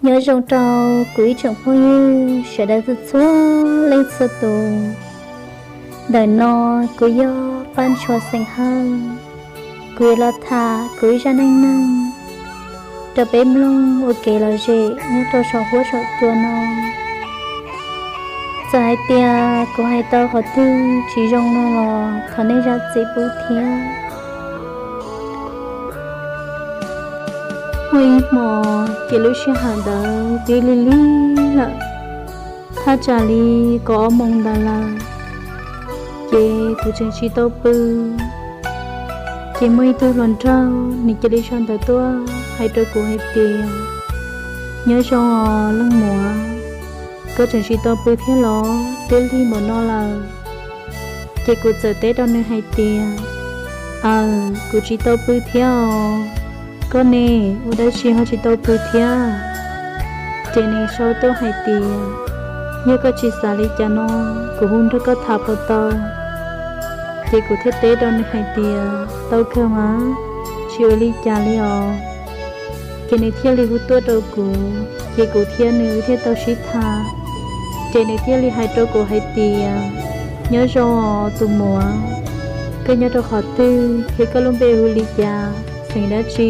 Nyob zoo rau kuv ib tsoom phooj ywg sawv daws txhua leej txhua tus. Ntawm no kuv yog Paj Ntshua xeem Hawj. Kuv yuav los tham kuv ib zaj neej neeg rau peb mloog ua kev lom zem nyob rau saum huab saum cua no. Txawm hais tias kuv hais tau qhov twg tsis zoo no los thov nej zam txim pub thiab. Muaj ib hmo, ces lub sij hawm ntawd twb lig lig lawm, thaj tsam li kaum ob moos ntawd lawm, ces kuv tseem tsis tau pw. Ces muaj ib tug hluas nraug nws cia li sau ntawv tuaj hais rau kuv hais tias, nyob zoo os leej muam, koj tseem tsis tau pw thiab los? Twb lig npaum no lawm. Ces kuv txawm teb rau nws hais tias, aws, kuv tsis tau pw thiab os. Koj ne, ua dab tsi ho tsis tau pw thiab? Ces nws sau tuaj hais tias, yog koj tsis xav li cas no, kuv hu nrog koj tham puas tau? Ces kuv thiaj teb rau nws hais tias, tau kawg mas, tsis ua li cas li os. Ces nws thiaj li hu tuaj rau kuv, ces kuv thiab nws thiaj tau sib tham. Ces nws thiaj li hais rau kuv hais tias, nyob zoo os tus muam, koj nyob rau qhov twg thiab koj lub npe hu li cas, xeem dab tsi?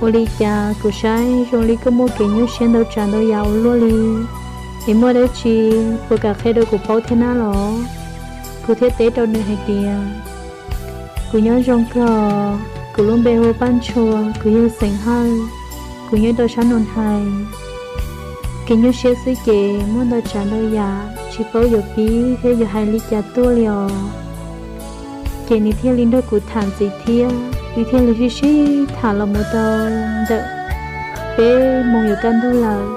Ua li cas kuv saib zoo li koj muaj kev nyuaj siab ntau tsav ntau yam ua luaj li, es muaj dab tsi puas kam qhia rau kuv paub thiab na los? Kuv thiaj teb rau nws hais tias, kuv nyob zoo kawg, kuv lub npe hu Paj Ntshua, kuv yog xeem Hawj, kuv nyob rau sab Nus Hais. Kev nyuaj siab xwb ces muaj ntau tsav ntau yam tsis paub yuav pib thiab yuav hais li cas tuaj li os. Ces nws thiaj li nrog kuv tham ntxiv thiab, wb thiaj li sib sib tham los mus tau ntawm peb moos yuav kaj ntug lawm.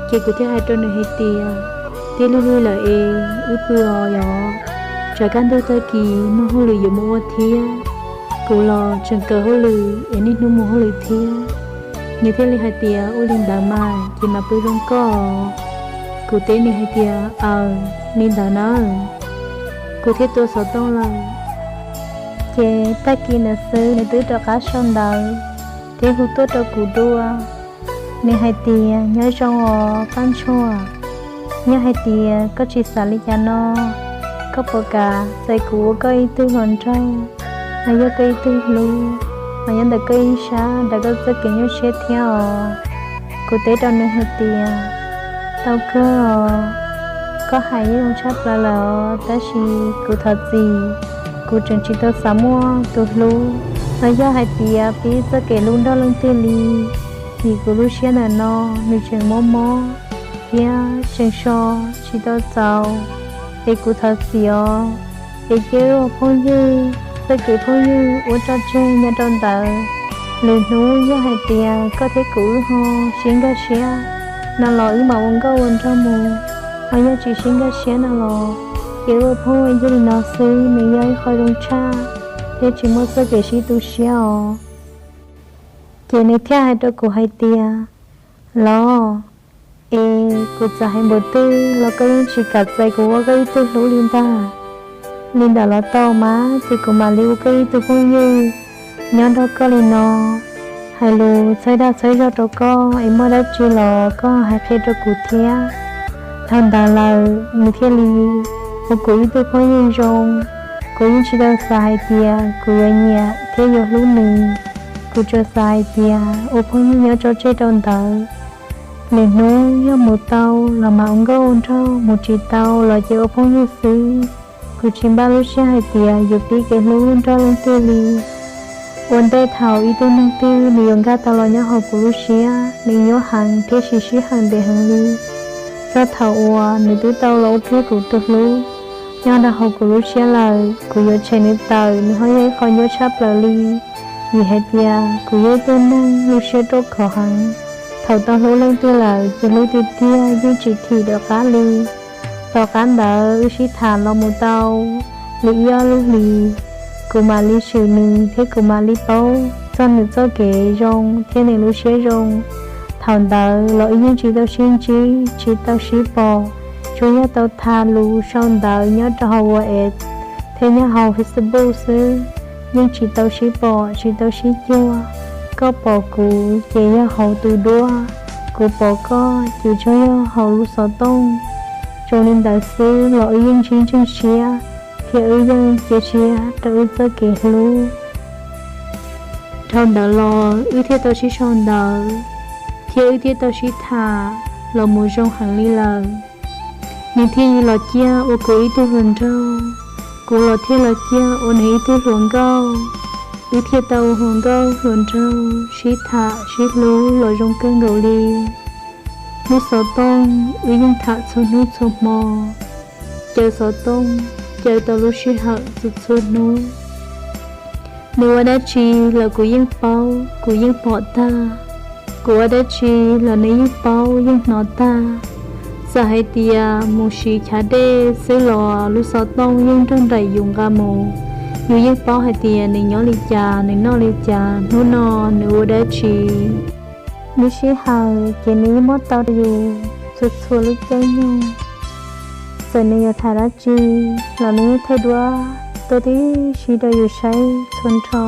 Ces kuv thiaj hais rau nws hais tias, twb lig lig lawm es wb pw os yom, tsam kaj ntug tag kis muaj hauj lwm yuav mus ua thiab. Kuv los tseem kawm hauj lwm es niaj hnub mus hauj lwm thiab. Nws thiaj li hais tias, ua li ntawd mas ces mam pw zoo koj. Kuv teb nws hais tias, aws, li ntawd nawb. Kuv thiaj tua xov tooj lawm. Ces tag kis ntawd xwb nws twb rov qab sau ntawv thiab hu tuaj rau kuv dua. Nws hais tias, nyob zoo os Paj Ntshua, yog hais tias koj tsis xav li cas no, koj puas kam txais kuv ua koj ib tug hluas nraug, los yog koj ib tug hlub, los nyob ntawm koj ib sab rau koj txoj kev nyuaj siab thiab os? Kuv teb rau nws hais tias, tau kawg os, koj hais yeej zoo tshaj plaws lawm os, tab sis kuv thov txim, kuv tseem tsis tau xav muaj tus hlub, los yog hais tias pib txoj kev hlub nrog leej twg li, vim kuv lub siab ntawm no nws tseem mob mob thiab tseem so tsis tau txaus, es kuv thov txim os. Es cia wb ua phooj ywg, txoj kev phooj ywg ua tso tseg nyob rau ntawd. Lwm hnub yog hais tias koj thiab kuv wb ho sib nkag siab no los wb mam ua nkauj ua nraug mus, ho yog tsis sib nkag siab no los ces wb ua phooj ywg li no xwb, nws yog ib qho zoo tshaj thiab tsis muaj txoj kev sib tu siab os. Ces nws thiaj hais rau kuv hais tias, los, es kuv txawm hais npaum twg los koj yeej tsis kam txais kuv ua koj ib tug hlub li ntag. Li ntawd los tau mas, ces kuv mam li ua koj ib tug phooj ywg nyob nrog koj li no, hais lus txhawb dag txhawb zog rau koj, es muaj dab tsi los koj hais qhia rau kuv thiab. Thaum ntawd lawm nws thiaj li ua kuv ib tug phooj ywg zoo. Kuv yeej tsis tau xav hais tias kuv yuav nyiam thiab yuav hlub nws. Kuv tsuas xav hais tias ua phooj ywg nyob tso tseg rau ntawd. Lwm hnub yog mus tau los mas ua nkauj ua nraug, mus tsis tau los ces ua phooj ywg xwb. Kuv tsis npaj lub siab hais tias yuav pib kev hlub nrog leej twg li. Ua ntej thaum ib tug neeg twg nws yuav nkag tau los nyob hauv kuv lub siab, nws nyuaj heev thiab siv sij hawm ntev heev li. Txog thaum uas nws twb tau los ua kiag kuv tus hlub nyob rau hauv kuv lub siab lawm, kuv yuav tshem nws tawm, nws ho yog ib qho nyuaj tshaj plaws li. Vim hais tias kuv yog ib tug neeg lub siab ruaj khov heev, thaum tau hlub leej twg lawm ces hlub tiag tiag, yeej tsis thim rov qab li. Tom qab ntawd wb sib tham los mus tau li ib ob lub hlis, kuv mam li swm nws thiab kuv mam li paub txog nws txoj kev zoo thiab nws lub siab zoo. Thaum ntawd los wb yeej tsis tau sib ntsib, tsis tau sib pom, tsuas yog tau tham lus sau ntawv nyob rau hauv WhatsApp thiab nyob hauv Facebook xwb, yeej tsis tau sib pom tsis tau sib cuag. Koj pom kuv ces yog hauv tus duab, Kuv pom koj ces tsuas yog hauv lub xov tooj. Zoo li ntawd xwb los wb yeej sib ntseeg siab, thiab wb yeej cia siab rau wb txoj kev hlub. Dhau ntawd los wb thiaj tau sib sau ntawv, thiab wb thiaj tau sib tham los mus zoo heev li lawm. Nws thiaj li los ciaj ua kuv ib tug hluas nraug, kuv los thiaj los ciaj ua nws ib tug hluas nkauj. Wb thiaj tau ua hluas nkauj hluas nraug sib tham sib hlub los zoo kawg nkaus li. Lub xov tooj wb yeej tham txhua hnub txhua hmo, caw xov tooj caw tau lub sij hawm txhua txhua hnub. Nws ua dab tsi los kuv yeej paub, kuv yeej pom tag. Kuv ua dab tsi los nws yeej paub yeej hnov tag. Txawm hais tias mus siv chav dej xwb los lub xov tooj yeej nrog nraim yus nqa mus. Yus yeej paub hais tias nws nyob li cas, nws noj li cas, hnub no nws ua dab tsi. Lub sij hawm ces nws yeej muab tau rau yus txhua txhua lub caij nyoog. Txawm nws yuav tham dab tsi los nws yeej thaij duab tuaj tib si rau yus saib txhua nrho.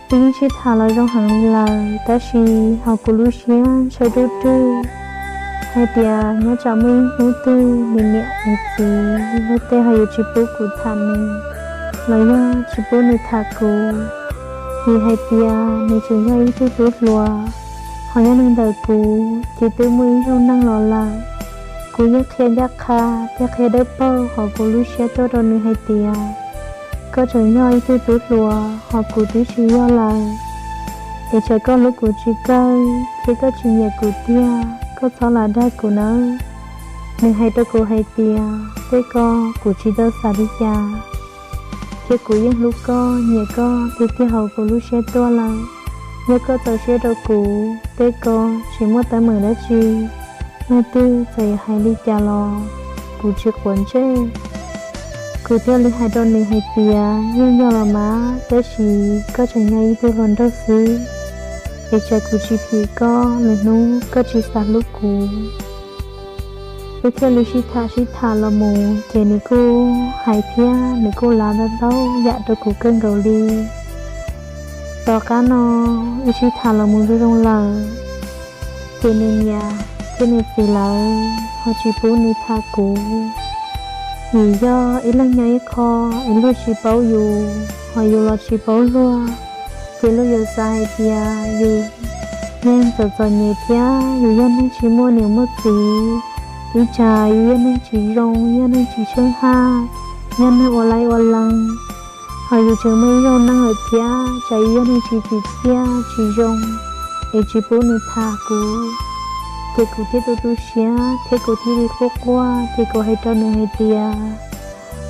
Wb yeej sib tham los zoo heev li lawm, tab sis hauv kuv lub siab ntshai ruj ruj hais tias nyob tsam muaj ib hnub twg nws niam nws txiv luag tej ho yuav tsis pub kuv tham nws, los yog tsis pub nws tham kuv, vim hais tias nws tseem yog ib tug tub hluas, ho nyob li ntawm kuv ces twb muaj ib zaug neej los lawm. Kuv yeej qhia ncaj qha thiab qhia dawb paug hauv kuv lub siab tuaj rau nws hais tias, koj tseem yog ib tug tub hluas ho kuv twb tsis yog lawm, es tsam koj hlub kuv tsis kawg thiab koj tsis nyiam kuv tiag koj txhob lam dag kuv nawb. Nws hais rau kuv hais tias, tej ko kuv tsis tau xav li cas, thiab kuv yeej hlub koj nyiam koj tiag tiag hauv kuv lub siab tuaj lawm. Yog koj txaus siab rau kuv, tej ko tsis muaj teeb meem dab tsi, leej twg txawm yuav hais li cas los kuv tsis quav ntsej. Kuv thiaj li hais rau nws hais tias, yeej yog los mas, tab sis koj tseem yog ib tug hluas nraug xwb, es tsam kuv tsis phim koj, lwm hnub koj tsis xav hlub kuv. Wb thiaj li sib tham sib tham los mus ces nws kuj hais thiab nws kuj lav ntau ntau yam rau kuv kawg nkaus li. Tom qab no wb sib tham los mus zoo zoo lawm, ces nws niam thiab nws txiv lawv ho tsis pub nws tham kuv, vim yog ib leeg nyob ib qho es luag tsis paub yus, ho yus los tsis paub luag, ces luag yuav xav hais tias yus yeej txom txom nyem thiab yus yog neeg tsis muaj niam muaj txiv, ib tsam yus yog neeg tsis zoo, yog neeg tsis tsheej haj, yog neeg ua laib ua lees, ho yus tseem muaj ib zaug neej lawm thiab, tsam yus yog neeg tsis tsim txiaj tsis zoo, es tsis pub nws tham kuv. Ces kuv thiaj tu tu siab thiab kuv thiaj li quaj quaj, ces kuv hais rau nws hais tias,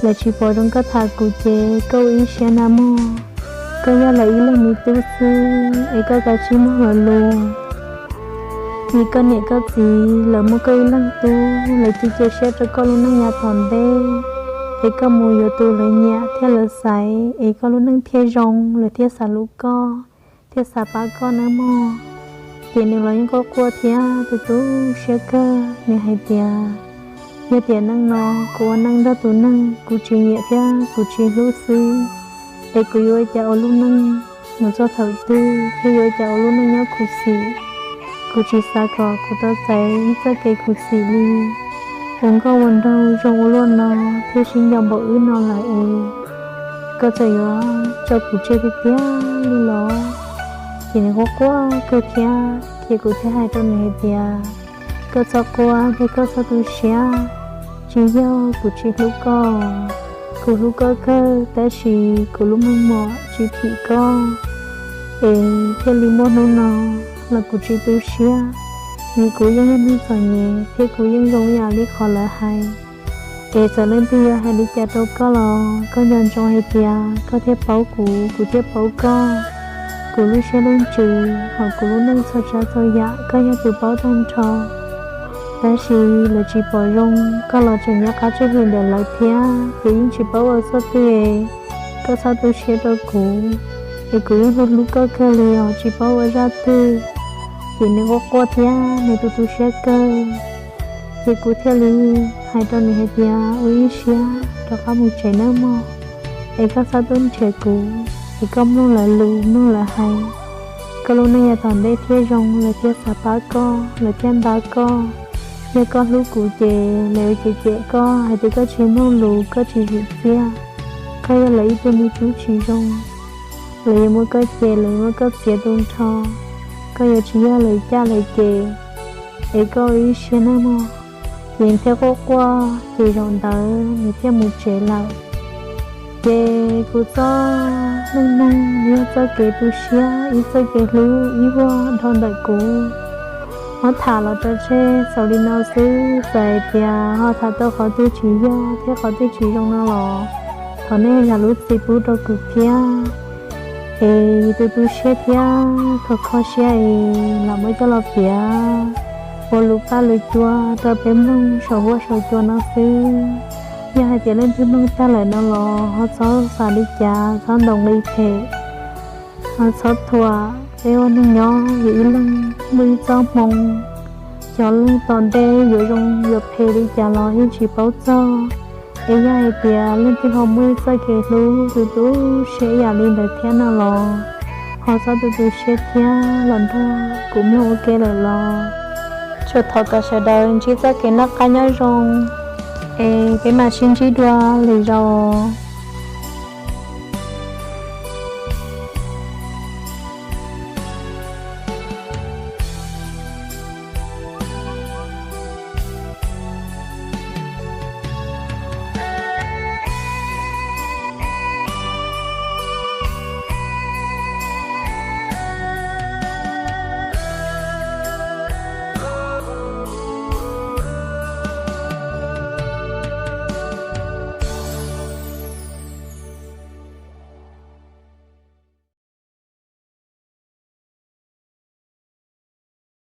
lawv tsis pom zoo koj tham kuv ces koj ua ib siab na mog. Koj yog lawv ib leeg me tub xwb es koj kav tsij mloog lawv lus, vim koj niam koj txiv lawv muaj koj ib leeg tub, lawv cia cia siab rau koj lub neej yav tom ntej, es koj mus yuav tus lawv nyiam thiab lawv xaiv es koj lub neej thiaj zoo, lawv thiaj xav hlub koj, thiaj xav pab koj nawb mog. Ces nws los yeej quaj quaj thiab tu tu siab kawg, nws hais tias, yog tiam neej no kuv ua neej nrog tus neeg kuv tsis nyiam thiab kuv tsis hlub xwb, es kuv yuav ua cas ua lub neej mus txog thaum twg thiab yuav ua cas ua lub neej nyob khuv xim. Kuv tsis xav kom kuv tau txais ib txoj kev khuv xim li. Ua nkauj ua nraug zoo ua luaj no thiab sib nco npaum wb no lawm es koj txawm yuav tso kuv tseg tiag tiag li los? Ces nws quaj quaj kawg thiab, ces kuv thiaj hais rau nws hais tias, koj txhob quaj thiab koj txhob tu siab, tsis yog kuv tsis hlub koj, kuv hlub koj kawg tab sis kuv lub meej mom tsis phim koj, es thiaj li muaj hnub no los kuv tsis tu siab, vim kuv yeej yog neeg txom nyem thiab kuv yeej zoo ib yam li qhov lawv hais. Es txawm leej twg yuav hais li cas rau koj los koj nco ntsoov hais tias koj thiaj paub kuv, kuv thiaj paub koj. Kuv lub siab lub ntsws hos kuv lub neej txhua tsav txhua yam koj yog tus paub tag nrho. Tab sis lawv tsis pom zoo koj los tseem nyob qab tswj hwm ntawm lawv thiab, ces yeej tsis paub ua txuj twg. Koj txhob tu siab rau kuv, es kuv yeej hlub hlub koj kawg li os, tsis paub ua zaj twg. Ces nws quaj quaj thiab nws tu tu siab kawg. Ces kuv thiaj li hais rau nws hais tias ua ib siab rov qab mus tsev nawb mog, es koj txhob tuaj nrhiav kuv, es koj mloog lawv lus mloog lawv hais, koj lub neej yav tom ntej thiaj zoo, lawv thiaj xav pab koj, lawv thiaj nta koj. Yog koj hlub kuv ces lawv yuav cem cem koj hais tias koj tsis mloog lus, koj tsis zwm txiaj, koj yog lawv ib tug me tub tsis zoo. Lawv yuav muab koj cem, lawv yuav muab koj txiav tu nrho, koj yuav tsis yog lawv caj lawv ces, es koj ua ib siab nawb mog. Ces thiaj quaj quaj ces zaum ntawd nws thiaj mus tsev lawm. Ces kuv txoj neej neeg yog txoj kev tu siab, ib txoj kev hlub ib vuag dhau ntawm kuv. Muab tham los rau tseg xaus li no xwb, txawm hais tias ho tham tau qhov twg tsis yog thiab qhov twg tsis zoo no los thov nej zam lub txim pub rau kuv thiab. Es yus tus tu siab thiab kho kho siab es lam muab coj los piav ua lus paj lus cua rau peb mloog saum huab saum cua no xwb. Yog hais tias leej twg mloog tag lawm no los ho txhob xav li cas, txhob ntaus nqi phem, ho txhob thuam. Peb ua neeg nyob yus ib leeg muaj ib txoj hmoo, xyov leej tom ntej yuav zoo yuav phem li cas los yeej tsis paub txog. Es yog hais tias leej twg ho muaj ib txoj kev hlub tu tu siab ib yam li ntawd thiab no los ho txhob tu tu siab thiab los nrog kuv mloog ua ke lawm los. Tsuas thov kom sawv daws ntsib txoj kev noj qab nyob zoo, es peb mam sib ntsib dua lwm zaus.